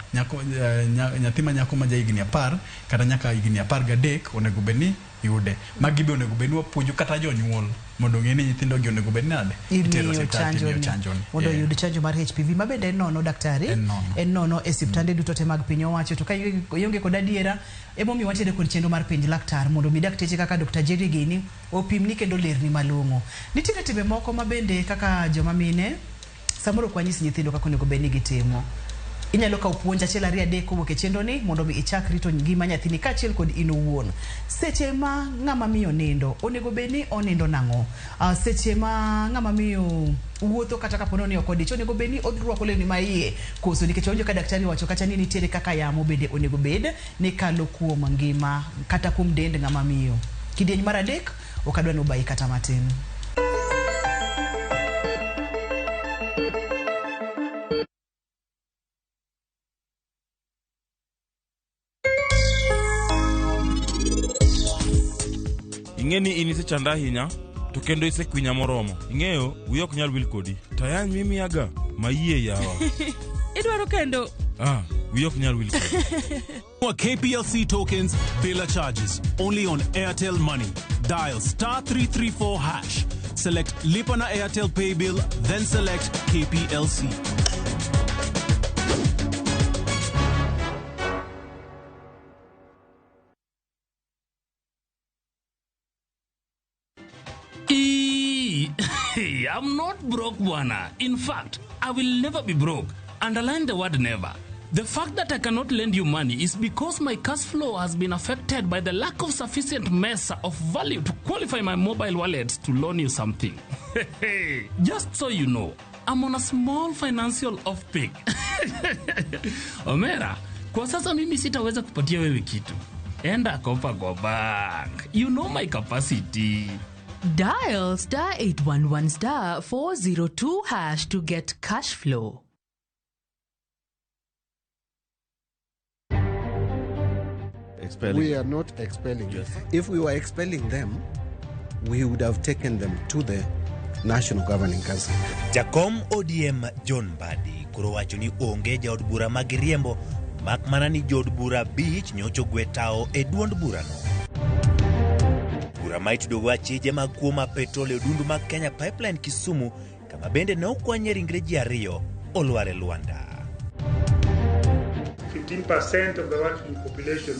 nyathi ma nyako ma ja higni 10 kata nyaka higni 13 onego bed ni yude. Magi be onego bed ni wapuonjo kata jonyuol mondo ong'e ni nyithindo gi onego bed nade itero osiptal timiyo chanjo ni mondo oyud chanjo mar HPV ma bende en nono daktari en nono e osiptande duto te mag piny owacho. To ka ionge kod adiera emomiyo wantiere kod chenro mar penj laktar mondo mi dakteche kaka Dr. Jerry gini opimni kendo lerni malong'o. Nitiere timbe moko ma bende kaka joma mine samoro ok wanyis nyithindo kaka onego bed ni gitimo. Inyalo kawo puonj 1 2 3 kowuok e chenro ni mondo mi ichak rito ngima nyathini kaachiel kod in owuon. Seche ma ng'ama miyo nindo onego bed ni onindo nang'o? Seche ma ng'ama miyo wuotho kata kapo ni ok odich onego bed ni orwako lewni ma iye koso? Nikech wawinjo ka daktari owacho kacha ni nitiere kaka yamo bende onego bed ni kalo kuom ngima kata kuom dend ng'ama miyo. Kidieny mar 3 ok adwa ni obayi kata matin. Ing'e ni in isechanda ahinya To kendo isekwinya moromo. Ing'eyo, wiya ok nyal wil kodi. Tayany mimiyaga, mayie yawa. Idwaro kendo. Ah, wiya ok nyal wil kodi. More KPLC tokens, bila charges. Only on Airtel Money. Dial star 334 hash. Select Lipa na Airtel Pay Bill, then select KPLC. Eee, I'm not broke, bwana. In fact, I will never be broke. Underline the word never. The fact that I cannot lend you money is because my cash flow has been affected by the lack of sufficient mess of value to qualify my mobile wallet to loan you something. Just so you know, I'm on a small financial off peak. Omera, kwa sasa mimi sitaweza kupatia wewe kitu. Enda kopa kwa bank. You know my capacity. Dial star 811 star 402 hash to get cash flow. Expelling. We are not expelling. If we were expelling them, we would have taken them to the National Governing Council. Jakom ODM John Mbadi koro wacho ni onge jaod bura ma giriembo mak mana ni jood bura abich nyocha ogwe tao e duond burano. Bura ma itudogo achije mag kuo mar petrol e odundu mag Kenya Pipeline Kisumu kama bende ne okwanye ringre ji ariyo olwar e lwanda. 15% of the working population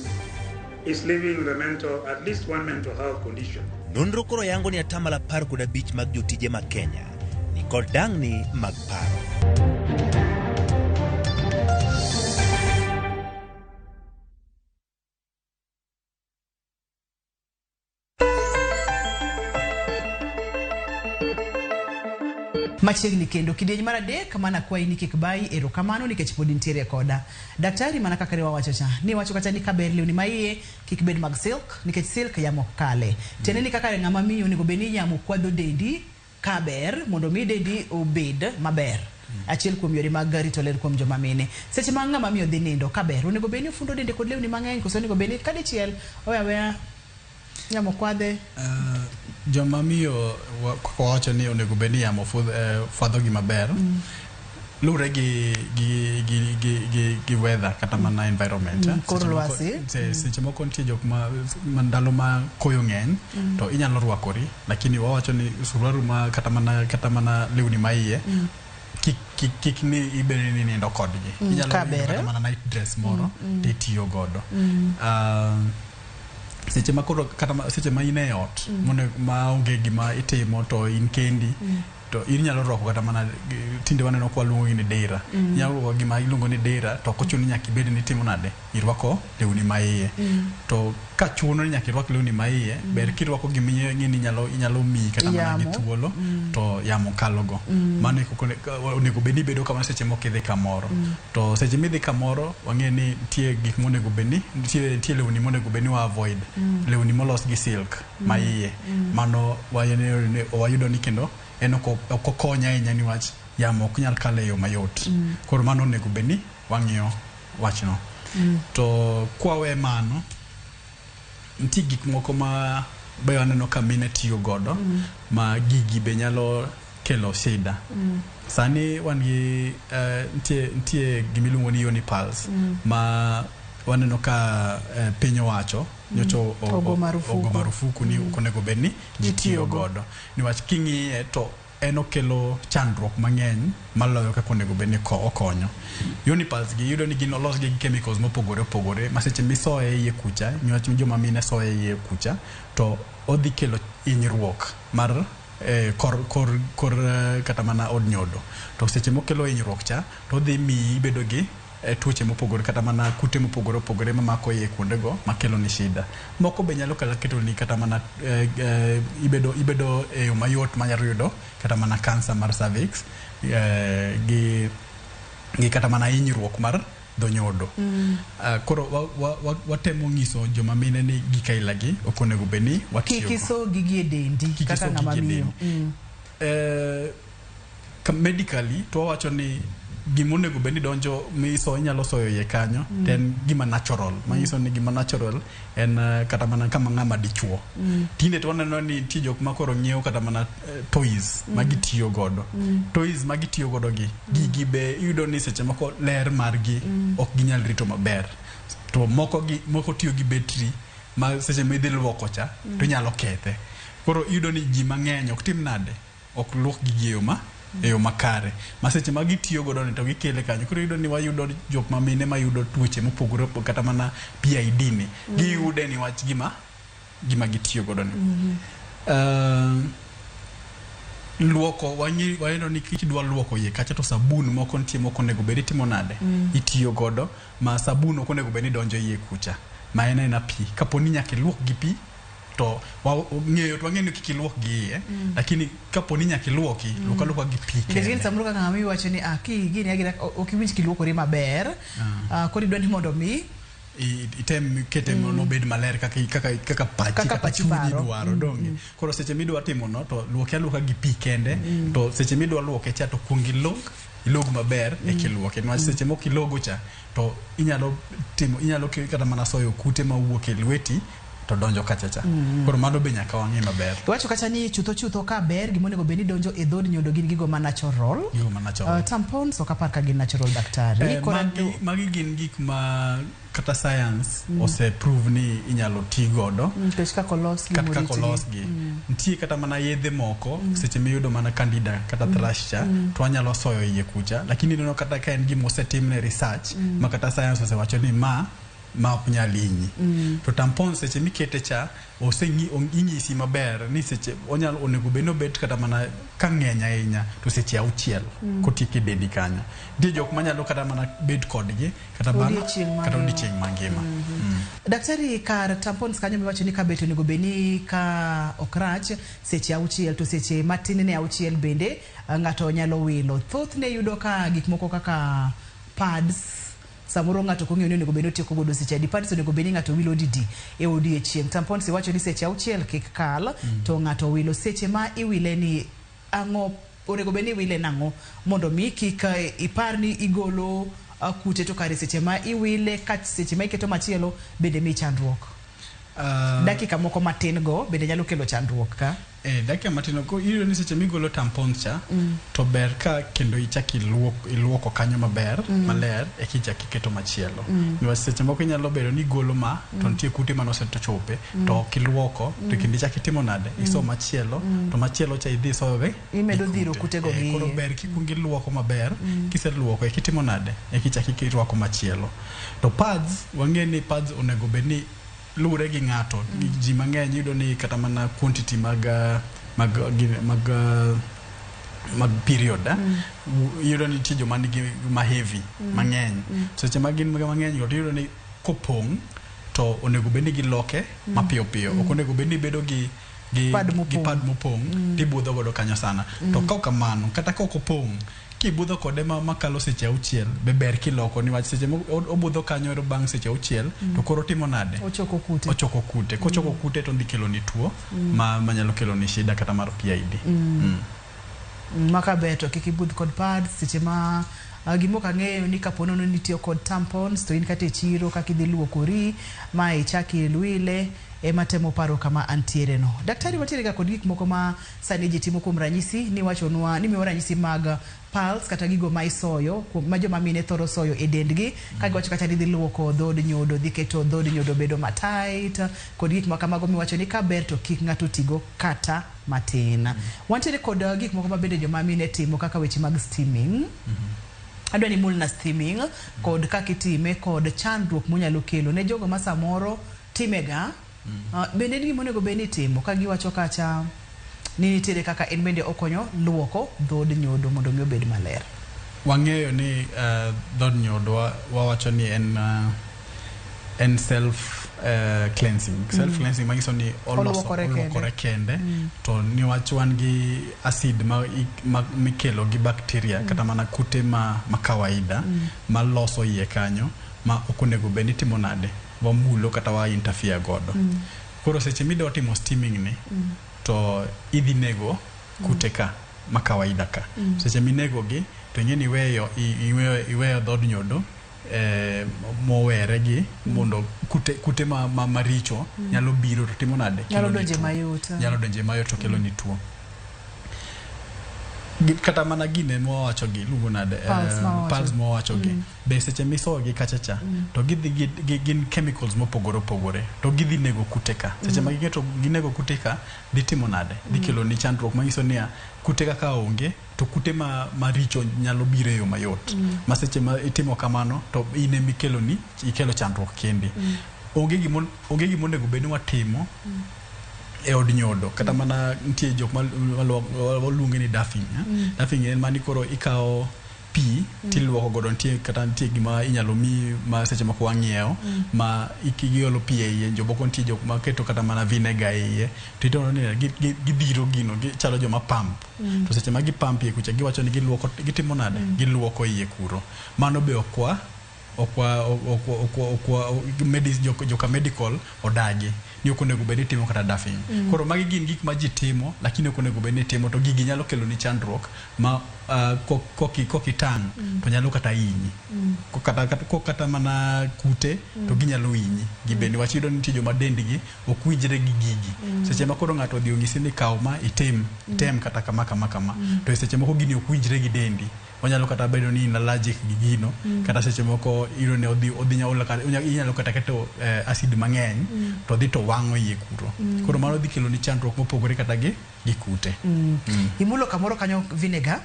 is living with a mental, at least one mental health condition. Nonro koro yango ni atamalo 15 mag jotije ma Kenya nikod dang'ni mag paro. Machiegni kendo kidieny mar adek mana kwayi ni kik bayi erokamano nikech pod intiere koda. Daktari mana kaka ne wawacho cha, ni wacho kata ni kaber lewni ma iye kik bed mag silk nikech silk yamo ok kale. Tiende ni kaka ng'ama miyo onego bed ni yamo kwadho dendi kaber mondo mi dendi obed maber. Achiel kuom yore mag rito ler kuom joma mine. Seche ma ng'ama miyo dhi nindo kaber onego bed ni ofundo dende kod lewni mang'eny koso onego bed ni kadichiel owe aweya yamo kwadhe. Joma miyo kaka wawacho ni onego bed ni yamo fwadhogi maber luwre gi weather kata mana environment. Kor lwasi. Seche moko nitie jok ma ndalo ma koyo ng'eny to inyalo rwakori, lakini wawacho ni suruaru ma kata mana lewni ma iye kik ni ibed ni nindo kodgi. Inyalo yudo kata mana night dress moro titiyo godo. Seche ma koro kata seche ma in e ot ma onge gima itimo to in kendi to inyalo rwako kata mana tinde waneno kwa luongo ni dera. Inyalo rwako gima iluongo ni dera to ok ochuno ni nyaka ibed ni itimo nade, irwako lewni ma iye. To ka chuno ni nyaka irwak lewni ma iye, ber kirwako gima ing'e ni inyalo miyi kata mana gi thuolo to yamo kalogo. Mano onego bed ni ibedo kamano seche moko idhi kamoro. To seche midhi kamoro wang'e ni nitie gik monego bed ni nitie lewni monego bed ni wa avoid. Lewni molos gi silk ma iye. Mano wayudo ni kendo en ok okony ahinya niwach yamo ok nyal kalo e yo mayot. Koro mano onego bed ni wang'iyo wachno. To kwawe mano, nitie gik moko ma be waneno ka mine tiyo godo ma gigi be nyalo kelo shida. Sani wan gi nitie gimiluongo ni Yoni Pulse ma waneno ka piny owacho nyocha ogo marufuku ni ok onego bed ni ji tiyo godo. Niwach king'iye to en okelo chandruok mang'eny maloyo kaka onego bed ni okonyo. Yoni Pulse gi yudo ni gin olos gi chemicals mopogore opogore ma seche misoye iye kucha, niwach joma mine soye iye kucha, to odhi kelo hinyruok mar kor kata mana od nyodo. To seche mokelo hinyruok cha, to odhi miyi ibedo gi tuoche mopogore kata mana kute mopogore opogore mamako iye kuondego makelo ni shida. Moko be nyalo kata keto ni kata mana ibedo e yo mayot manyalo yudo kata mana kansa mar cervix gi kata mana hinyruok mar dho nyodo. Koro watemo nyiso joma mine ni gik ailagi ok onego bed ni watiyogo. Kik iso gigi e dendi kaka ng'ama miyo. Ka medically to wawacho ni gima onego bed ni donjo miso inyalo soyo iye kanyo to en gima natural manyiso ni gima natural en kata mana kama ng'ama dichuo. Tinde to waneno ni nitie jok ma koro ng'iewo kata mana toys ma gitiyo godo. Toys ma gitiyo godo gi gigi be iyudo ni seche moko ler margi ok ginyal rito maber, to moko gi moko tiyo gi betri ma seche ma idhi luoko cha to inyalo kethe. Koro iyudo ni ji mang'eny ok tim nade, ok luok gigi e yo makare, ma seche ma gitiyo godo ni to gikele kanyo. Koro iyudo ni wayudo jok ma mine mayudo tuoche mopogore opogore, kata mana PID ni giyude niwach gima gitiyo godo ni. Luoko wayudo ni kidwa luoko iye kacha to sabun moko nitie moko onego bed itimo nade, itiyo godo ma sabun ok onego bed ni donjo iye kucha, ma en aena pi. Kapo ni nyaka iluok gi pi to ng'eyo to wang'eyo ni kik iluok gi iye, lakini kapo ni nyaka iluoki, luok aluoka gi pi Nikech gin kende. Samoro kaka ng'ama iwacho ni ah, ki gini agira ok iwinj kiluokori maber. Koro idwa ni mondo mi item kete mondo obed maler kaka pachi Kaka kata pachi chunyi paro. dwaro donge. Koro seche midwa timo no to luoke aluoka gi pi kende, to seche midwa luoke cha to kuong ilog ilog maber eka iluoke, niwach seche mok ilogo cha to inyalo timo inyalo kata mana soyo kute mawuok e lweti to donjo kacha cha. Koro mano be nyaka wang'i maber. Iwacho kacha ni chutho chutho ka ber gima onego bed ni donjo e dhod nyodo gin gigo ma natural. Gigo ma natural. Tampons ok apar ka gin natural, daktari. Koro Magi gin gik ma kata science ose prove ni inyalo ti godo. Nikech kaka olosgi kata kaka moritgi. Olosgi nitie kata mana yedhe moko seche miyudo mana candida kata thrush cha to wanyalo soyo iye kucha, lakini ineno kata ka en gima osetimne research ma kata science osewacho ni ma ok nyal hinyi. To tampon seche mikete cha inyisi maber ni seche onyalo onego bed ni obet kata mana ka ng'eny ahinya to seche 6 kotiek e dendi kanyo. Nitie jok manyalo kata mana bet kodgi kata bang' Odiochieng' kata mangima. Odiochieng' mangima. Daktari, kar tampons kanyo miwacho ni kabet onego bed ni ka ok rach seche 6 to seche matin ne 6 bende ng'ato nyalo wilo. Thothne yudo ka gik moko kaka pads samoro ng'ato ok ong'eyo ni onego bed ni otieko godo seche adi. Pads onego bed ni ng'ato wilo didi e odiechieng'? Tampons iwacho ni seche 6 kik kal to ng'ato wilo. Seche ma iwile ni ang'o onego bed ni iwile nang'o mondo mi kik ipar ni igolo kute to kare seche ma iwile ka seche ma iketo machielo bende mi chandruok? Dakika moko matin go bende nyalo kelo chandruok ka. Dakika matin ko iyudo ni seche migolo tampons cha to ber ka kendo ichak iluoko kanyo maber maler eka ichak iketo machielo. Niwach seche moko inyalo bedo ni igolo ma to nitie kute manosechope to ok iluoko to kendo ichak itimo nade, iso machielo to machielo cha idhi isoyo gi Imedo gi dhiro kute. kutego gi Koro iye. ber kikuongo iluoko maber, kiseluoko eka itimo nade, eka ichak irwako machielo. To pads wang'e ni pads onego bed ni luwore gi ng'ato. Ji mang'eny iyudo ni kata mana quantity mag period iyudo ni nitie joma nigi ma heavy mang'eny. Seche ma gin mang'eny go to iyudo ni kopong' to onego bed ni giloke mapiyo piyo. Ok onego bed ni ibedo gi Pad gi mopong'. pad mopong' tibudho godo kanyo sana. To ka ok kamano, kata ka ok opong', kibudho kode makalo seche 6 be ber kiloko, niwach seche obudho kanyo ero bang' seche 6 to koro otimo nade? Ochoko kute. Ochoko kute. Kochoko kute to odhi keloni tuo manyalo keloni shida kata mar PID. Maka ber to kik ibudh kod pads seche ma gima ok ang'eyo ni kapo nono ni itiyo kod tampons to in kata e chiro kaka idhi luokori ma ichak ilwile ema temo paro kama antiere no. Daktari, watiere ga kod gik moko ma sani ji timo, kuom ranyisi ni wachonwa ni miwa ranyisi mag pearls kata gigo ma isoyo ma joma mine thoro soyo e dendgi ka giwacho kata ni dhi luoko dhod nyodo, dhi keto dhod nyodo bedo matight kod gik ma kamago miwacho ni ka ber to kik ng'ato tigo kata matin. Wantiere kod gik moko ma bende joma mine timo kaka weche mag steaming. Adwa ni mulna steaming kod kaka itime kod chandruok monyalo kelo ne jogo ma samoro timega. Bende en gima onego bed ni itimo ka giwacho kacha ni nitiere kaka en bende okonyo luoko dhod nyodo mondo mi obed maler? Wang'eyo ni dhod nyodo wawacho ni en self cleansing. Self cleansing manyiso ni oloso Oluokore kende. Oluokore kende. To niwach wan gi acid ma mikelo gi bacteria kata mana kute ma kawaida maloso iye kanyo ma ok onego bed ni timo nade, wamulo kata wa interfere godo. Koro seche midwa timo steaming ni to idhi nego kute ka. ma kawaida ka. Seche minego gi to ing'e ni iweyo iweyo dhood nyodo mowere gi mondo kute maricho nyalo biro to timo nade? Nyalo donje mayot. Nyalo donje mayot to kelo ni tuo. Kata mana gine mwawacho gi iluongo nade? Pulse mwawacho gi. Be seche misoyo gi kacha cha to gidhi gin chemicals mopogore opogore to gidhi nego kute ka. Seche ma giketo ginego kute ka dhi timo nade? Dhi kelo ni chandruok manyiso niya kute kaka onge to kute maricho nyalo biro e yo mayot. Ma seche ma itimo kamano to in ema ikelo ni ikelo chandruok kendi. Onge gima onego bed ni watimo e od nyodo kata mana nitie jok ma waluonge ni duffing. Duffing en mani koro ikawo pi tiluoko godo, nitie kata nitie gima inyalo mi ma seche moko wang'iewo ma iolo pi e iye. Jomoko nitie jok maketo kata mana vinegar e iye to itono ni gidhiro gino gichalo joma pump. To seche ma gipump iye kucha giwacho ni giluoko, gitimo nade? Giluoko iye kuro. Mano be okwa joka medical odagi ni ok onego bed ni timo kata duffing. Koro magi gin gik ma ji timo lakini ok onego bed ni timo to gigi nyalo kelo ni chandruok ma kokitang' to nyalo kata hinyi. Kata mana kute to ginyalo hinyi. Gibende wach yudo ni nitie joma dendgi ok winjre gi gigi. Seche ma koro ng'ato odhi onyisi ni kaw ma itim, item kata kama kama kama. To seche moko gini ok winjre gi dendi. Onyalo kata bedo ni in allergic gi gino, kata seche moko iyudo ni odhi inyalo kata keto acid mang'eny to dhi to wang'o iye kuro. Koro mano dhi kelo ni chandruok mopogore kata gi kute. Imulo kamoro kanyo vinegar.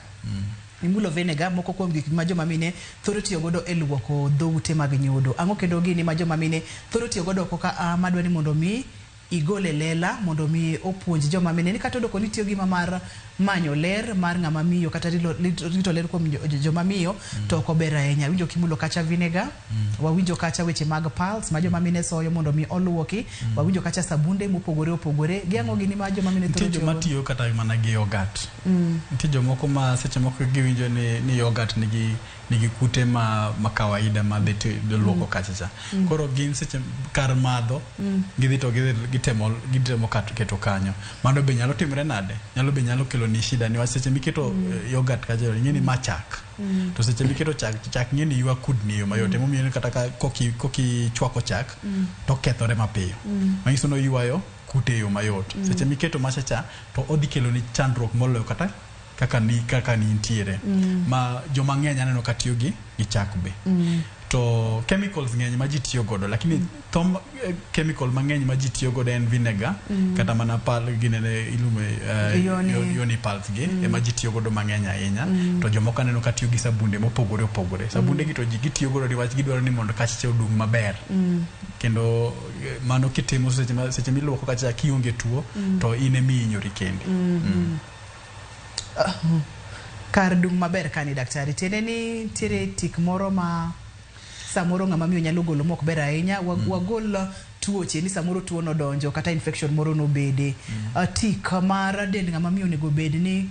Imulo vinegar moko kuom gik ma joma mine thoro tiyo godo e luoko dhoute mag nyodo. Ang'o kendo gini ma joma mine thoro tiyo godo oko ka madwa ni mondo mi igole lela mondo mi opuonj joma mine ni kata odoko ni tiyo gima mar manyo ler mar ng'ama miyo kata rito ler kuom joma miyo to ok ober ahinya. Winjo kimulo kacha vinegar, wawinjo kacha weche mag pulse ma joma mine soyo mondo mi oluoki, wawinjo kacha sabunde mopogore opogore. Gi ang'o gini ma joma mine thoro tiyo? Nitie joma tiyo kata mana gi yogurt. Nitie jomoko ma seche moko giwinjo ni yogurt nigi kute ma kawaida ma dhi luoko kacha cha. Koro gin seche kar madho gidhi to gitemo keto kanyo. Mano be nyalo timre nade? Nyalo kelo ni shida niwach seche miketo yogurt kacha ing'e ni ma chak. To seche miketo chak ing'e ni ywa kudni e yo mayot. Emomiyo kata ka kokichwako chak to kethore mapiyo. Manyiso ni oywayo kute e yo mayot. Seche miketo macha cha to odhi kelo ni chandruok moloyo kata kaka ni nitiere. Ma joma ng'eny aneno ka tiyo gi chak be. To chemicals ng'eny ma ji tiyo godo, lakini thom chemical mang'eny ma ji tiyo godo en vinegar, kata mana pal ginene iluongo yoni pulse gi ema ji tiyo godo mang'eny ahinya. To jomoko aneno ka tiyo gi sabunde mopogore opogore. Sabunde gi to ji gitiyo godo niwach gidwaro ni mondo kachacha odung' maber. Kendo mano kitimo seche miluoko kachacha kionge tuo to in ema ihinyori kendi. Kar dung' maber kani daktari, tiende ni nitiere tik moro ma samoro ng'ama miyo nyalo golo mok ber ahinya. Wagol tuoche ni samoro tuo nodonjo kata infection moro nobede. Tik mar dend ng'ama miyo onego bed ni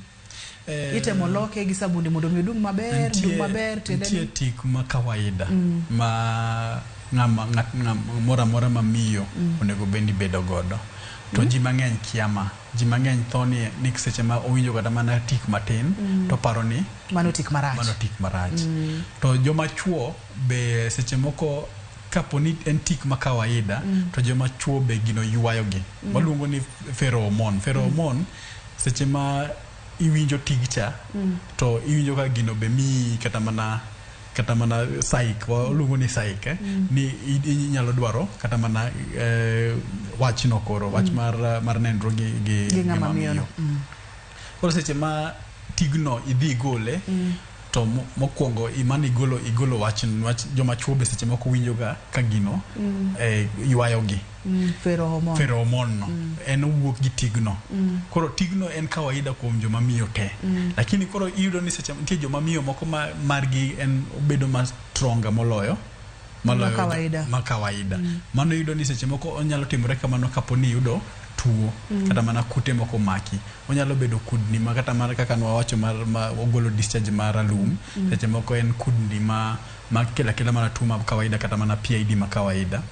itemo loke gi sabunde mondo mi odung' maber, dung' maber. Tiende ni nitie tik ma kawaida ma ng'ama moro amora ma miyo onego bed ni bedo godo. To ji mang'eny kia ma. Ji mang'eny tho ni seche ma owinjo kata mana tik matin to paro ni mano tik marach. Mano tik marach. To joma chuo be seche moko kapo ni en tik ma kawaida to joma chuo be gino ywayo gi. Waluongo ni pheromone. Pheromone seche ma iwinjo tig cha to iwinjo ka gino be miyi kata mana psych, waluongo ni psych, ni inyalo dwaro kata mana wachno koro, wach mar nenro gi ng'ama miyo. Koro seche ma tigno idhi igole to mokwongo imano igolo wach joma chuo be seche moko winjo ga ka gino ywayo gi. Pheromone no. En owuok gi tigno. Koro tigno en kawaida kuom joma miyo te. Lakini koro iyudo ni seche nitie joma miyo moko ma margi en obedo ma stronger moloyo ma kawaida. Mano iyudo ni seche moko onyalo timore kamano kapo ni iyudo tuo kata mana kute moko maki. Onyalo bedo kudni ma kata mana kaka nwawacho mar ogolo discharge mar alum. Seche moko en kudni ma kelo akela mana tuo ma kawaida kata mana PID ma kawaida.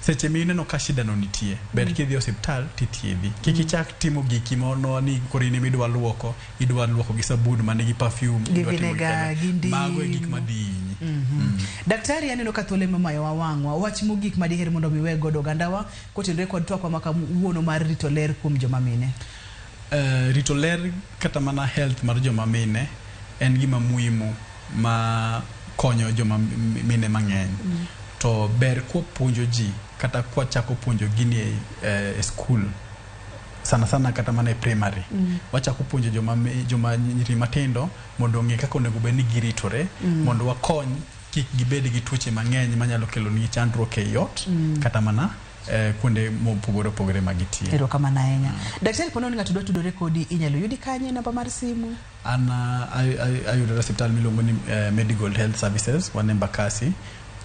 Seche mineno ka shida no nitie, ber kidhi e osiptal tithiedhi. Kik ichak timo giki mono ni koro in ema idwa luoko, idwa luoko gi sabun manigi perfume, Gi idwa timo vinegar, gik gi ndim. Mago e gik madhi hinyi. Daktari aneno ka thuolo ema omayowa wang'wa. Wach mogik ma diher mondo mi we godo ogandawa kotenore kod twakwa ma kawuono mar rito ler kuom joma mine. Rito ler kata mana health mar joma mine en gima muhimu ma konyo joma mine mang'eny. To ber kwapuonjo ji kata kwachako puonjo gini e skul sana sana kata mana e primary. Wachako puonjo joma nyiri matindo mondo ong'e kaka onego bed ni giritore mondo wakony kik gibed gi tuoche mang'eny manyalo kelo negi chandruok ei ot kata mana kuonde mopogore opogore ma gitie. Erokamano ahinya. Daktari, po nono ni ng'ato dwa tudore kodi, inyalo yudi kanye, namba mar simu? An ayudora e osiptal miluongo ni Medigold Health Services, wan e Embakasi.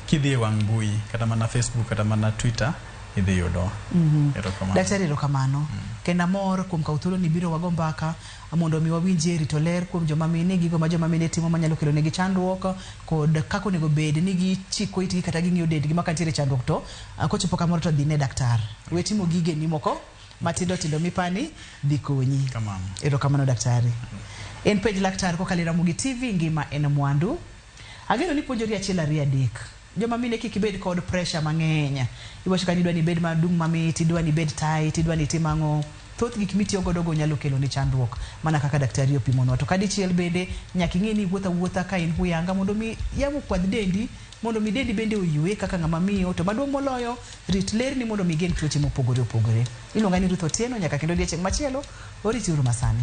Kidhi e wang' mbui kata mana Facebook kata mana Twitter idhi yudowa. Erokamano. Daktari, erokamano. Kendo amor kuom kawo thuolo ni biro wago mbaka mondo mi wawinjie rito ler kuom joma mine, gigo ma joma mine timo manyalo kelo negi chandruok kod kaka onego bed ni gichiko itgi kata ging'iyo dendgi ma kantiere chandruok to kochopo kamoro to dhi ne daktar. We timo gigeni moko matindo tindo mipani dhi konyi. Kamano. Erokamano daktari. En penj laktar kokalo e Ramogi TV, ngima en mwandu. Ageno ni puonjori achiel ariyo adek. Joma mine kik ibed kod pressure mang'eny. Iwacho ka ni idwa ni ibed madung' mamit, idwa ni ibed tight, idwa ni itim ang'o. Thoth gik mitiyo godo go nyalo kelo ni chandruok mana kaka daktari opimonwa. To kadichiel bende nyaka ing'e ni iwuotho awuotha ka in huyanga mondo mi yamo okwadh dendi, mondo mi dendi bende oywe kaka ng'ama miyo. To maduong' moloyo, rit lerni mondo mi igeng' tuoche mopogore opogore. Iluonga ni Ruth Otieno, nyaka kendo odiechieng' machielo, oriti uru masani.